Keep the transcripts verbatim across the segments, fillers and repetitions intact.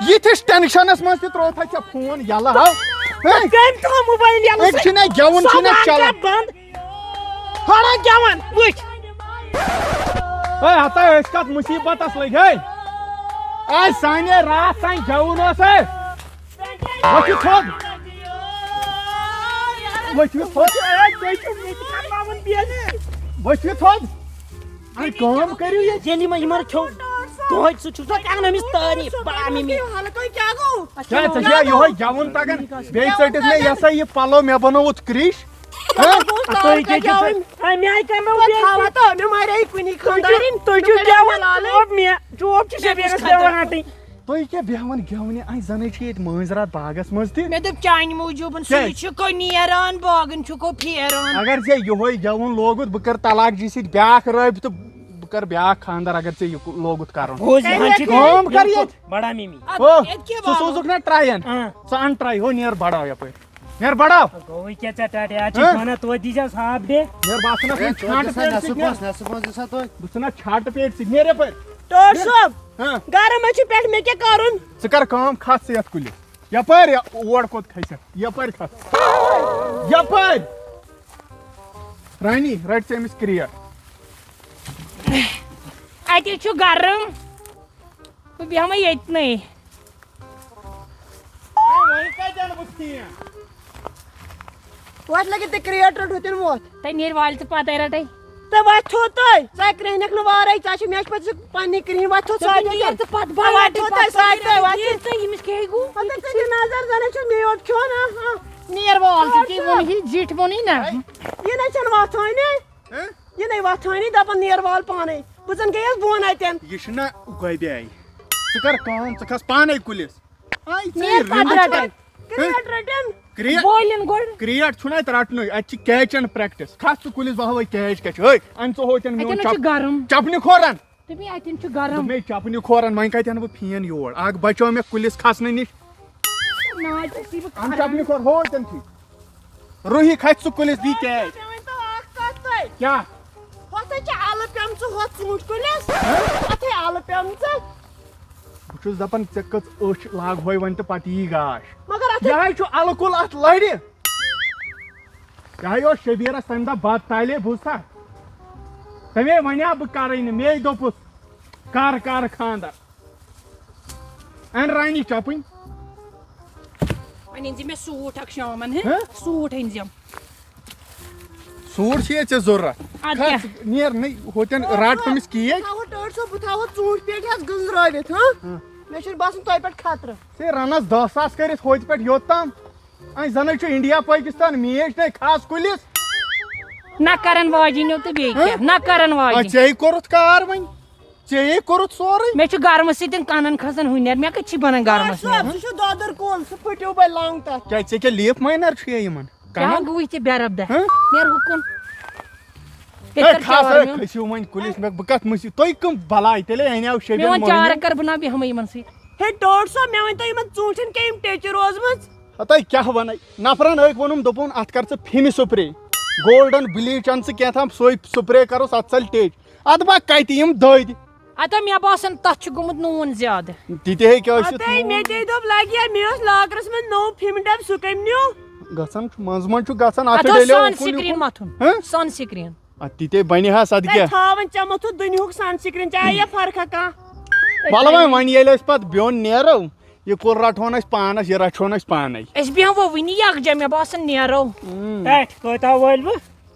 یِتھِس ٹینشنس منٛز تہِ ترٛوو تھا ژےٚ فون یَلہٕ ہاو۔ ہے، کٔمۍ تھوٚو موبایل یَلہٕ؟ أتۍ چھِنہ گٮ۪وُن سۄ چھِنہ وَن چلان۔ کیٛاہ بنٛد؟ ہڑا گٮ۪وَن وٕچھ۔ ہے ہتا أسۍ کتھ مُصیٖبتس لٔگۍ ہے؟ اے سانے راتھ تام گٮ۪وُن اوس ہے۔ ؤتھِو تھوٚد۔ ؤتھِو تھوٚد۔ ؤتھِو تھوٚد۔ اے کٲم کٔرِو ییٚتہِ۔ ییٚلہِ یِمن یِمن کھیوٚو دۄہے سُہ چھُکھ ژٕ کران أمِس تعریٖف، بڑا مِمی۔ حالہٕ تۄہہِ کیٛاہ گوٚو؟ کیٛاہ ژےٚ چھےٚ یِہوٚے گٮ۪وُن تگان؟ بیٚیہِ ژٔٹِتھ مےٚ یہِ ہسا یہِ پلو مےٚ بنووُتھ کرٛیٖش۔ ہہ؟ تُہۍ کیٛاہ چھِو؟ اَمہِ آیہِ کَرِ مےٚ بہٕ بے تھاوٕ عزتی۔ تہٕ مےٚ مارے کُنی تُہۍ چھِو، خانٛدارِنۍ۔ تُہۍ چھِو مےٚ کیٛاہ وَنان وَنان؟ لالٕنۍ۔ چوب، مےٚ، چوب چھِ مےٚ شبیٖرَس کُس پٮ۪وان خانٛدار؟ رَٹٕنۍ۔ تُہۍ کیٛاہ بیٚہوان گٮ۪ونہِ؟ اَسہِ زَنٕے چھِ ییٚتہِ مٲنٛزِ راتھ باغَس منٛز تہِ۔ مےٚ دوٚپ چانہِ موٗجوٗبَن سُہ کیٛازِ؟ یہِ چھُ کو نیران، باغَن چھُ کو پھیران۔ اگر ژےٚ یِہوٚے گٮ۪وُن لوگُت، بہٕ کَرٕ طلاق جی سۭتۍ بیٛاکھ رٲبطہٕ، بہٕ کَرٕ بیٛاکھ خانٛدر اگر ژےٚ یہِ لوگُت کَرُن۔ گوٚو زِ ہَن چھِ کٲم کَر ییٚتہِ۔ بڑا مِمی۔ ہو، اَدٕ کیٛاہ ژٕ بابا؟ سوزُکھ نا ٹرٛاین؟ اۭں۔ ژٕ اَن ٹرٛاے، ہو نیر بڑاو یَپٲرۍ۔ نیر بڑاو۔ گوٚوٕے کیٛاہ ژےٚ ٹاٹے؟ اَتھ چھِ ہہ؟ وَنان توتہِ دیٖزٮ۪س ہاف ڈے۔ نیر بہٕ آسہٕ نا ہے، کُنہِ توتہِ چھانٛٹہٕ گژھان پٮ۪ٹھ نٮ۪صٕف سۭتۍ نہ۔ پونٛسہٕ، نٮ۪صٕف پونٛسہٕ دِسا توتہِ۔ بہٕ ژھٕنہٕ اَتھ چھانٛٹہٕ پیٹہِ سۭتۍ۔ نیر یَپٲرۍ۔ ٹٲٹھ صٲب، ہہ؟ گرم حظ چھُ پٮ۪ٹھ، مےٚ کیٛاہ کَرُن؟ ژٕ کر کٲم، کھس ژٕ یَتھ کُلِس۔ یَپٲرۍ یا-، اور کوٚت کھسَکھ؟ یَپٲرۍ کھس۔ یَپٲرۍ۔ رانی، رَٹہِ ژٕ أمِس کرٛیٹ۔ اَتہِ چھُ گرم۔ بہٕ بیٚہمَے ییٚتنٕے۔ وۄنۍ کَتہِ اَنہٕ بہٕ ٹھیٖک؟ وۄتھ لَگہِ تہِ کرٛیٹ روٚٹ ہُتٮ۪ن وۄتھ۔ تَے نیرِ والہِ تہٕ پَتَے رَٹَے۔ تہٕ وۄتھو تُہۍ، ژٕ کرٛہنٮ۪کھ نہٕ وارَے، ژٕ چھِ مےٚ چھِ پَتہٕ سُہ پَنٕنہِ کرٛہِنۍ، وۄتھو ژٕ ساتہِ نیر تہٕ پَتہٕ بَلاے وۄتھو تُہۍ ساتہِ تُہۍ، وۄتھو۔ نیر ژٕ، ییٚمِس کیٛاہ گوٚو؟ پَتہٕ ژٕ دِ نظر، زَن چھُ میوٗٹھ کھیوٚن، ہاں، ہاں۔ نیر وال تہٕ ژےٚ ووٚنُے، زِٹھۍ ووٚنُے نہ۔ یہِ نَے چھَنہٕ وۄتھٲنی۔ ہہ؟ یہِ نَے وۄتھٲنی، دَپان نیر وال پانَے۔ بہٕ زَن گٔیَس بۄن اَتٮ۪ن۔ یہِ چھُنہ گۄبے۔ ژٕ کر کٲم، ژٕ کھس پانے کُلِس۔ آے ژےٚ نیر یہِ پتہٕ رٔنِتھ رٹے۔ چھا؟ کرٛیٹ رٔٹِن۔ کرٛیٹ؟ بولِن گۄڈٕ۔ کرٛیٹ چھُنہٕ اَتہِ رٹنُے، اَتہِ چھِ کیچ اینڈ پریکٹس۔ کھس ژٕ کُلِس، بہٕ ہاوے کیچ کیٛاہ چھُ۔ ہے، اَنہِ ژٕ ہوتٮ۪ن میون اَتٮ۪ن حظ چھُ چپ-، گرم۔ چپنہِ کھورن۔ دوٚپمَے اَتٮ۪ن چھُ گرم۔ دوٚپمَے چپنہِ کھورن، وۄنۍ کتہِ اَنہٕ بہٕ فین یور؟ اکھ بچٲو مےٚ کُلِس کھسنہٕ نِش۔ نہ، ژےٚ چھُے بہٕ اَن کھاران۔ چپنہِ کھور، ہوتٮ۪ن ٹھیٖک۔ روٗہی کھسہِ سُہ کُلِس دی کیچ۔ مےٚ ؤنۍ تو اکھ کتھ تُہۍ۔ کیٛاہ؟ ہۄتھ ہے چھِ الہٕ پیمژٕ ہۄتھ ژوٗنٛٹھۍ کُلِس۔ ہہ؟ ہۄتھ ہے الہٕ پیمژٕ۔ بہٕ چھُس دَپان، ژےٚ کٔژ أچھ لاگہوے وۄنۍ تہٕ پَتہٕ یی گاش۔ مگر اَتھ ہے یہِ ہے چھُ الہٕ کُل، اَتھ لَرِ۔ یہِ ہے اوس شبیٖرَس تَمہِ دۄہ بَتہٕ تالے، بوٗزتھا؟ تَمے وَنیٛا بہٕ کَرٕے نہٕ، مے دوٚپُس، کَر کَر خانٛدر۔ اَن رانی چَپٕنۍ۔ وۄنۍ أنۍ زِ مےٚ سوٗٹ اکھ شامن، ہے؟ ہہ؟ سوٗٹ أنۍ زِم۔ سوٗٹ چھُ ییٚتہِ ژےٚ ضروٗرت۔ اَدٕ کیٛاہ؟ کھس، نیر نٕے ہوتٮ۪ن رٹ تٔمِس کیک۔ بہٕ تھاوو ٹٲٹھ صٲب، بہٕ تھاوو ژوٗنٛٹھۍ پیٹہِ حظ گٔنٛزرٲوِتھ، ہاں؟ ہاں۔ مےٚ چھُنہٕ باسان تۄہہِ پٮ۪ٹھ خطرٕ۔ ژےٚ رنس دَہ ساس کٔرِتھ ہوتہِ پٮ۪ٹھ یوٚت تام۔ اَسہِ زَنٕے چھُ انڈیا پٲکِستان میچ نَے کھس کُلِس۔ نہ کرن واجِنۍ نو تہٕ بیٚیہِ ہہ؟ کیٛاہ؟ نہ کرن آ، واجِنۍ۔ ژےٚ کوٚرُتھ کار وۄنۍ۔ ژےٚ یے کوٚرُتھ سورُے۔ مےٚ چھُ گرمہٕ سۭتۍ کَنَن کھَسان ہُنٮ۪ر، مےٚ کَتہِ چھِ بَنان گرمَس سُہ، منٛز؟ سُہ چھُ دۄدُر کُل، سُہ پھٕٹیو بَے لنٛگ تَتھ۔ کیٛازِ ژےٚ کیٛاہ لیف ماینر چھُ یِمَن کَنَن؟ کیٛاہ گوٚوُے ژےٚ بے ربدہ؟ ہہ؟ نیر ہُکُن۔ ہے، تیٚلہِ کر کھس، چار ہے، میون۔ کھٔسِو وۄنۍ کُلِس، مےٚ، بہٕ کَتھ مٔسِو، تُہۍ کٕم بَلاے؟ تیٚلے اَنیو شیٚبیَن میون مٔہنیوٗ۔ چارٕ کر بہٕ نا بیٚہمَے یِمَن سۭتۍ۔ ہے، ٹوٹھ صٲب، مےٚ ؤنۍ تو یِمَن ژوٗنٛٹھٮ۪ن کیٛاہ یِم ٹیٚچہِ روزمٕژ؟ ہَتَے کیٛاہ وَنَے؟ نفرَن أکۍ ووٚنُم، دوٚپُن، اَتھ کر ژٕ فِمہِ سُپرے، گولڈن بلیٖچ اَن ژٕ کینٛہہ تام، سُے سُپرے کَرُس، اَتھ ژَلہِ ٹیٚچ۔ اَدٕ با کَتہِ یِم دٔدۍ؟ اَدٕ مےٚ باسان تَتھ چھُ گوٚمُت نوٗن زیادٕ۔ تہِ تہِ ہیٚکہِ ٲسِتھ اَدٕ نوٗن۔ مےٚ تے دوٚپ لَگہِ یا مےٚ اوس لاکرَس منٛز نوٚو فِم ڈَبہٕ، سُہ کَمہِ نیوٗ؟ گژھان چھُ، منٛزٕ منٛزٕ چھُ گژھان، اَتھ اَتھ چھُ اوس ڈیلے سَن اوکُن سِکریٖن یِکُن۔ مَتھُن۔ ہہ؟ سَن سِکریٖن۔ اَدٕ تہِ تے بَنہِ ہا، اَدٕ تَتہِ کیٛاہ؟ تھاوان ژےٚ مَتھُتھ دُنیاہُک سَن سِکریٖن، ژےٚ آیہِ یا فرقہ کانٛہہ؟ وَلہٕ وۄنۍ، وۄنۍ ییٚلہِ أسۍ پَتہٕ بیوٚن نیرو، یہِ کُل رَٹہون أسۍ پانَس، یہِ رَچھون أسۍ پانَے۔ أسۍ بیٚہمو وٕنی یَکجاہ، مےٚ باسان نیرو۔ اۭں۔ پٮ۪ٹھ کۭتیٛاہ وٲلۍ وٕ؟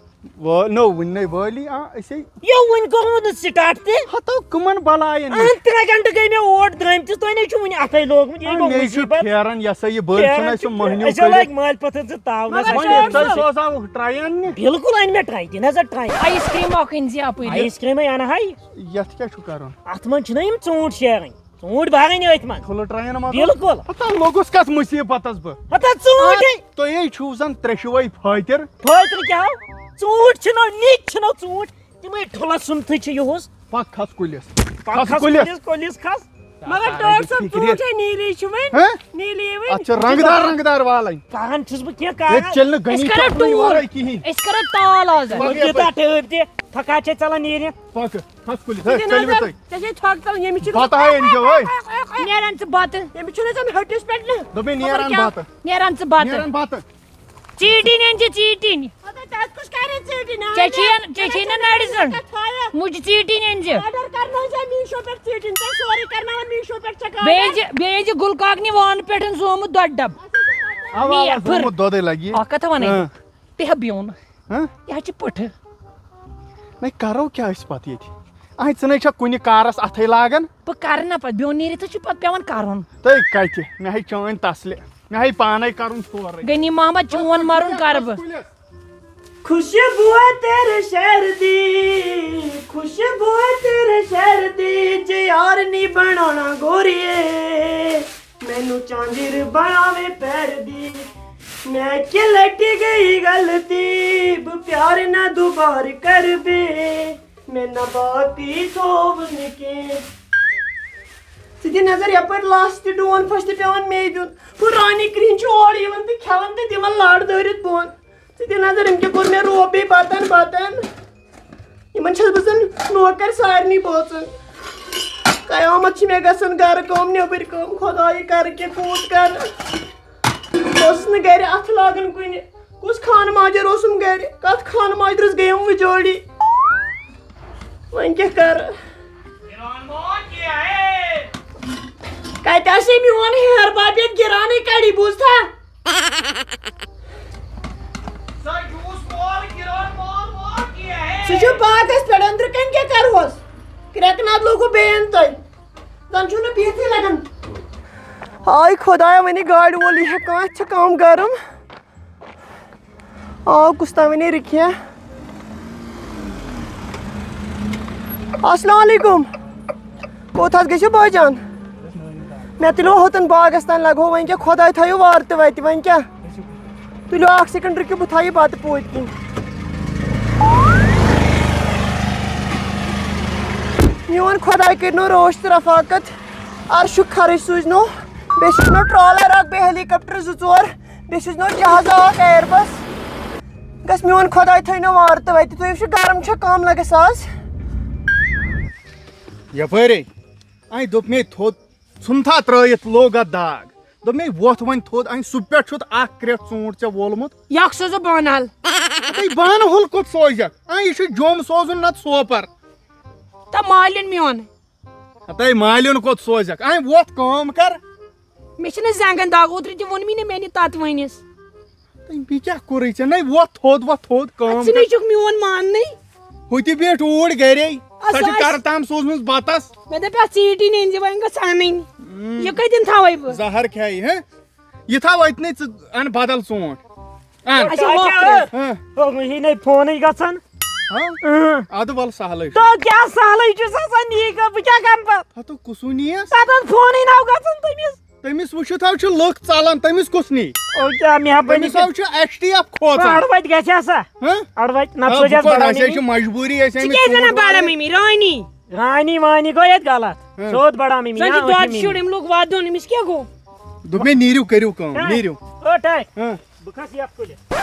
وٲ-، نو، وٕنہِ نَے وٲلی، آ، أسے۔ یہِ وٕنہِ گوٚو نہٕ سٹارٹ تہِ۔ ہتو کٕمن بلاین نِش؟ اہن، ترٛےٚ گھنٹہٕ گٔے مےٚ اوٹ درٛٲمتِس، تُہۍ نے چھِو وُنہِ اتھے لوگمُت، یہِ آ، گوٚو مے چھُ مُصیبت۔ پھیران، یہِ ہسا یہِ بٔلۍ پھیران چھُنہ سُہ چھُ، مٔہنیوٗ أسۍ کٔرِتھ۔ لٲگۍ مٲلۍ پٔتھٕر زٕ تاونس۔ مگر وۄنۍ ییٚلہِ تۄہہِ ٹٲٹھ صٲب۔ سوزاو ٹرٛاے اننہِ۔ بِلکُل أنۍ مےٚ ٹرٛاے، دِ نظر ٹرٛاے۔ آیس کریم اکھ أنۍ زِ اپٲرۍ۔ آیس کریمے انہٕ ہاے۔ یتھ کیٛاہ چھُ کرُن؟ اتھ منٛز چھِنہ یِم ژوٗنٛٹھۍ شیرٕنۍ۔ ژوٗنٛٹھۍ بَرٕنۍ أتھۍ منٛز۔ فُلہٕ ٹرٛینَن منٛز۔ بِلکُل۔ ہتا لوٚگُس کَتھ مُصیٖبتَس بہٕ؟ ہتا ژوٗنٛٹھۍ۔ تُہی چھِو زَن ترٛیشوَے پھٲتِر۔ پھٲتِر کیٛاہ ہو؟ ژوٗنٛٹھۍ چھِنو، نِتۍ چھِنو ژوٗنٛٹھۍ۔ تِمَے ٹھُلَس سُمتھٕے چھِ یِہُس۔ پَکھ کھَس کُلِس۔ پَکھ کھَس کھَس کُلِس۔ کُلِس، کُلِس کھَس۔ مگر ٹٲٹھ صٲب، فِکرِ۔ ژوٗنٛٹھۍ ہے نیٖلی چھِ وۄنۍ۔ ہہ؟ نیٖلی وۄنۍ۔ اَتھ چھِ رنٛگدار، رنٛگدار والٕنۍ۔ پَہَن چھُس بہٕ کینٛہہ ییٚتہِ کَران۔ چَلہِ نہٕ أسۍ غنی کَرو چَپنٕے ٹوٗر۔ وَرٲے کِہیٖنۍ۔ أسۍ کَرو تال آز۔ پَکھ یَپٲرۍ۔ یوٗتاہ ٹٲپۍ تہِ، تھکان چھے ژَلان نیٖرِتھ۔ پَکھ۔ کھس کُلِس، ہے، ژٕ دِ ژٔلِو نظر، تُہۍ۔ ژےٚ چھے تھۄکھ ژَلان، ییٚمِس چھُنہٕ بَتہٕ ہا أنۍ زیو، ہے۔ نیران ژٕ بَتہٕ۔ ییٚمِس چھُنہٕ زَن ۂٹِس پٮ۪ٹھ نہٕ۔ دوٚپمَے، نیران خبر کیٛاہ؟ بَتہٕ۔ نیران ژٕ بَتہٕ۔ نیران بَتہٕ۔ ژیٖٹِنۍ أنۍ زِ، ژیٖٹِنۍ۔ مطلب، تَتھ کُس کَرِ ژیٖٹِنۍ؟ ژےٚ چھے یَن، ژےٚ چھے نہ نَرِ زَن۔ ژےٚ تھایَکھ۔ مُجہِ ژیٖٹِنۍ أنۍ زِ۔ آرڈر کَرنٲوۍ زِ میٖشو پٮ۪ٹھ ژیٖٹِنۍ، ژےٚ سورُے کَرناوان میٖشو پٮ۪ٹھ، ژےٚ کَر بیٚیہِ أنۍ زِ، بیٚیہِ أنۍ زِ گُل کاکنہِ وانہٕ پٮ۪ٹھ زومُت دۄدٕ ڈَبہٕ۔ اَوا، اَوا، نیر پھٕر۔ زومُت دۄدٕے لَگہِ۔ اَکھ کَتھا وَنَے۔ ہاں۔ تہِ ہا بیوٚن۔ ہاں؟ یہِ ہا چھِ پٕٹھٕ۔ نَے کَرو کیٛاہ أسۍ پَتہٕ ییٚتہِ؟ اَہَے، ژٕ نَے چھَکھ کُنہِ کارَس اَتھَے لاگان۔ بہٕ کَرٕ نہ پَتہٕ، بیوٚن نیٖرِتھ حظ چھُ پَتہٕ پٮ۪وان کَرُن۔ تُہۍ کَتہِ؟ مےٚ ہَے چٲنۍ تَسلہِ۔ مےٚ ہَے پانَے کَرُن سورُے۔ غنی محمد، چون مَرُن کَرٕ بہٕ۔ خوشبو ہے تیرے شہر دی، خوشبو ہے تیرے شہر دی، جے یار نہیں بنانا گوریے، مینوں چانجر بناوے پیر دی۔ میں کہ لٹ گئی غلطی، ب-، پیار نہ دوبار کر بے، میں نہ باقی سوون کے۔ ژٕ دِ نظر یپٲرۍ لَژھ تہِ ڈون پھش تہِ پٮ۪وان مے دیُن۔ ہُہ رانی کرٛہِنۍ چھِ اورٕ یِوان تہٕ کھٮ۪وان تہٕ دِوان لَڑ دٲرِتھ بۄن۔ ژٕ دِ نظر، أمۍ کیٛاہ کوٚر مےٚ روب بیٚیہِ بَتَن بَتَن۔ یِمَن چھَس بہٕ زَن نوکَر سارنٕے بٲژَن۔ قیامت چھِ مےٚ گژھان گَرٕ کٲم نیٚبٕرۍ کٲم، خۄدایہِ کَرٕ کیٛاہ کوٗت کَرٕ۔ بہٕ ٲسٕس نہٕ گَرِ اَتھٕ لاگان کُنہِ۔ کُس خانہٕ ماجر اوسُم گَرِ؟ کَتھ خانہٕ ماجرَس گٔیَم وٕجوڑی۔ وۄنۍ کیٛاہ کَرٕ؟ کَتہِ آسہِ میون ہیہَر بب ییٚتہِ گِرانٕے کَڑی، بوٗزتھا؟ سُہ چھُ باغس پٮ۪ٹھ، أنٛدرٕ کَنۍ کیٛاہ کَرٕہوس؟ کرٛٮ۪کہٕ ناد لوٚگوُ بیٚیَن تۄہہِ؟ زَن چھُو نہٕ بِہتھٕے لَگان۔ ہاے خۄدایا، وۄنۍ یہِ گاڑِ وول یی ہا کانٛہہ، اَتھ چھِ کَم گرم۔ آو کُس تام وۄنۍ رِکھِ۔ السلام علیکم۔ کوٚت حظ گٔژھِو بٲے جان؟ مےٚ تُلِو ہوٚتَن باغَس تام، لَگہو وۄنۍ کیٛاہ، خۄداے تھٲیِو وارٕ تہٕ وَتہِ، وۄنۍ کیٛاہ؟ تُلِو اَکھ سیکنڈ، رُکِو، بہٕ تھاوٕ یہِ بَتہٕ پوٗتۍ کِنۍ۔ میون خۄداے کٔرِنو رٲچھ تہٕ رفاقت، عرشُک خرٕچ سوٗزنو، بیٚیہِ سوٗزنو ٹرالر اَکھ، بیٚیہِ ہیلی کاپٹر زٕ ژور، بیٚیہِ سوٗزنو جہازا اَکھ، اییر بس۔ گژھ میون خۄداے تھٲینو وارٕ تہٕ وَتہِ، تُہۍ وٕچھِو گرم چھا کم لَگَس آز۔ یَپٲرۍ اَے دوٚپ مے تھوٚد، ژھُنتھا ترٲیِتھ لوٚگ اَتھ داغ۔ دوٚپ مے وۄتھ وۄنۍ تھوٚد، اَنہِ سُہ پٮ۪ٹھ چھُتھ اَکھ کرٛٮ۪ٹھ ژوٗنٛٹھ ژےٚ وولمُت۔ یہِ اَکھ سوزو بانہٕ حال۔ ہَتَے بانہٕ ہُل کوٚت سوزکھ؟ اَے یہِ چھُ جوٚم سوزُن نَتہٕ سوپَر۔ تہٕ مالیُن میون۔ ہَتَے مالیُن کوٚت سوزکھ؟ اَے وۄتھ کٲم کَر۔ مےٚ چھِنہٕ زنٛگن دگ، اوترٕ تہِ ووٚن مےٚ نہٕ میٛانہِ تَتوٲنِس۔ تٔمۍ بیٚیہِ کیٛاہ کوٚرُے ژےٚ؟ نَے وۄتھ تھوٚد، وۄتھ تھوٚد، کٲم ژٕ کر۔ نَے چھُکھ میون ماننٕے۔ ہُہ تہِ بیٖٹھ اوٗرۍ گرے۔ آ، سۄ سۄ چھِ آسہِ۔ گرٕ تام سوٗزمٕژ بَتَس۔ مےٚ دَپیٛاو ژیٖٹِنۍ أنۍ زِ، وۄنۍ گٔژھ اَنٕنۍ۔ مم۔ یہِ کَتٮ۪ن تھاوَے بہٕ؟ زَہر کھیٚیہِ، ہہ؟ یہِ تھاو أتنٕے، ژٕ اَن بدل ژوٗنٛٹھ۔ اَن۔ اچھا، ہۄکھ ترٛٲو۔ ہہ۔ ہۄکھ یی نَے فونٕے گژھان۔ ہہ؟ اۭں۔ اَدٕ وَلہٕ سہلٕے چھُ۔ تو کیٛاہ سہلٕے چھُس آسان، یی گوٚو، بہٕ کیٛاہ کَرٕ پَتہٕ؟ ہَتو کُسُے نِیَس۔ تَتھ اوس فونٕے نہٕ گژھان تٔمِس۔ تٔمِس وٕچھِتھ حظ چھِ لُکھ ژَلان، تٔمِس کُس نی؟ او کیٛاہ مہربٲنی تٔمِس کٔرِتھ۔ حظ چھُ ایچ ٹی ایف کھوژان۔ اَڑٕ وَتہِ گژھِ ہا سا۔ ہہ؟ اَڑٕ وَتہِ، نَتہٕ آ، سوزِ بہٕ ہَس کوٚت؟ بَڑا اَسہِ حظ مِمی۔ چھِ مجبوٗری، اَسہِ ژٕ أمِس کیٛازِ وَنان ژوٗنٛٹھۍ بَڑا والٕنۍ۔ مِمی؟ رانی۔ رانی وانی گوٚو ییٚتہِ غلط۔ ہہ۔ سیوٚد بَڑا مِمی، سۄ چھِ یا أتھی دۄد مِمی۔ شُر، أمۍ لوٚگ وَدُن، أمِس کیٛاہ گوٚو؟ دوٚپمے نیٖرِو، کٔرِو کٲم، ہہ۔ نیٖرِو۔ او ٹاے۔ ہہ۔ بہٕ کھَسہٕ یَتھ کُلِس۔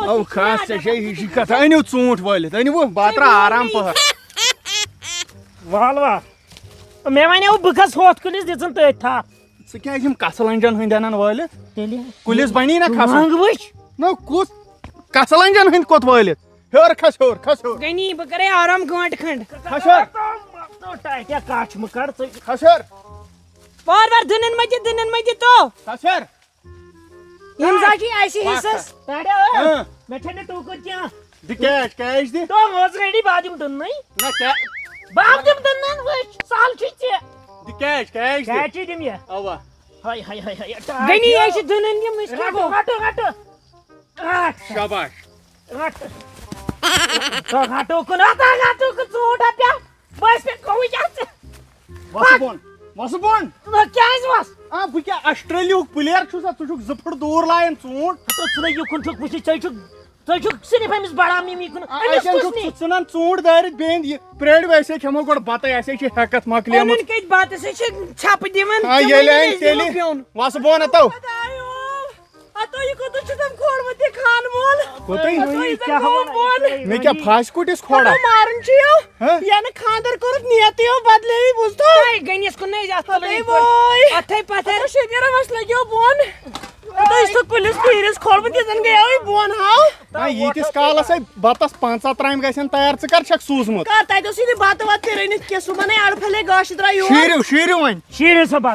او کھس، ژےٚ چھے ہِشی کَتھا۔ أنِو ژوٗنٛٹھۍ وٲلِتھ، أنِو، بہٕ ہا ترٛاو آرام پَہَر۔ وَل وَل۔ مےٚ وَنیو بہٕ کھَسہٕ ہۄتھ کُلِس، دِژٕن تٔتھۍ تھَپھ۔ ژٕ کیٛازِ یِم کَسہٕ لَنجَن ہٕنٛدۍ اَنان وٲلِتھ؟ تیٚلہِ؟ کُلِس بَنی نہ کھَسُن؟ منٛگ وٕچھ۔ نہ کُس کَسہٕ لَنجَن ہٕنٛدۍ کوٚت وٲلِتھ؟ ہیوٚر کھَس، ہیوٚر کھَس، ہیوٚر۔ غنی، بہٕ کَرَے آرام گٲنٛٹہٕ کھنٛڈ۔ کھَس ہیوٚر۔ ٹاے کیٛاہ کَچھ مہٕ کَڑ ژٕ۔ کھَس ہیوٚر۔ وار وار دٕنَن مہ دِ، دٕنَن مہ دِ تو۔ کھَس ہیوٚر۔ یِم زا چھِ اَسہِ حصس۔ پَڑھ، ہاں۔ مےٚ چھَنہٕ ٹوٗکُر کینٛہہ۔ دِ کیچ، کیچ دِ۔ تو وٲژ ریڈی، بہٕ دِمہٕ دٕننَے۔ نہ کیچ۔ بہٕ دِمہٕ دٕننَے، وٕچھ، سہل چھُے ژےٚ۔ دِ کیچ، کیچ دِ۔ کیچ چھُے دِم یہِ۔ اَوا۔ ہاے، ہاے، ہاے، ہاے، ٹاٹھ غنی، یہِ۔ یہِ چھِ دٕنن یِم، أسۍ کیٛاہ گوٚو؟ رَٹو، رَٹو، رَٹو۔ رَٹ۔ شاباش۔ رَٹ۔ تو رَٹو کُن، اَتھ ہا رَٹو کُن ژوٗنٛٹھ ہا پیٛاو۔ بہٕ ٲسۍ مےٚ گوٚوُے کیٛاہ ژٕ؟ وَسہٕ بۄن، وَسہٕ بۄن۔ نہ کیٛازِ وَس؟ آ، بہٕ کیٛاہ آسٹریلیاہُک پٕلیر چھُسا؟ ژٕ چھُکھ زٕ فُٹ دوٗر لایان ژوٗنٛٹھ۔ ہَتو ژٕ نَے یُکُن چھُکھ وٕچھِتھ، ژٕ چھُکھ، ژٕ چھُکھ صرف أمِس بَڑا مِمی کُن۔ آ، أمِس اَسہِ کُس چھُکھ نی؟ ژٕ ژٕنان ژوٗنٛٹھ دٲرِتھ بیٚنٛدۍ یہِ پرٛٲرِو، اَسہِ ہے کھٮ۪مو گۄڈٕ بَتَے، اَسہِ ہے چھِ ہٮ۪کَتھ مۄکلیمٕژ۔ أمِس کَتہِ بَتہٕ، سُہ چھِ ژھٮ۪پہٕ دِوان، آ، تِمَن ییٚلہِ ییٚلہِ اَنہِ أسۍ تیٚلہِ دِمو پیوٚن۔ وَسہٕ بۄن ہَتو۔ خۄدایو۔ ہتو، یہِ کوٚتَتھ چھُ تٔمۍ کھولمُت یہِ خانہٕ مول؟ کوٚتٕے؟ ہتو، یہِ زن کیٛاہ گوٚو وَنان؟ بۄن۔ مےٚ کیٛاہ پھاسہِ کُٹِس کھوڑا؟ ہتو، مارُن چھُ یو۔ ہہ؟ یہِ نہٕ خانٛدر کوٚرُتھ نیتٕے یو بدلے، بوٗزتھا؟ تۄہہِ گٔنِس کُن نہٕ أسۍ اَتھ ہتو، تُلٕنۍ وٲے۔ اَتھَے پَتھَر۔ ہتو، شبیٖرا وَس لَگیو بۄن۔ ہتو، یہِ چھُ تُلِس پیٖرِس کھولمُت، یہِ زن گٔیاوٕے بۄن، ہاو۔ نہ، ییٖتِس کالس ہے بتس پنٛژاہ ترامہِ گژھن تیار، ژٕ کر چھکھ سوٗزمُت؟ کر تَتہِ اوسُے نہٕ بتہٕ وتہٕ تہِ رٔنِتھ کینٛہہ، صُبحن ہے اڑٕ پھلے گاشہِ درٛاو یور۔ شیٖرِو، شیٖرِو وۄنۍ۔ شیٖرِو سا بَتہٕ۔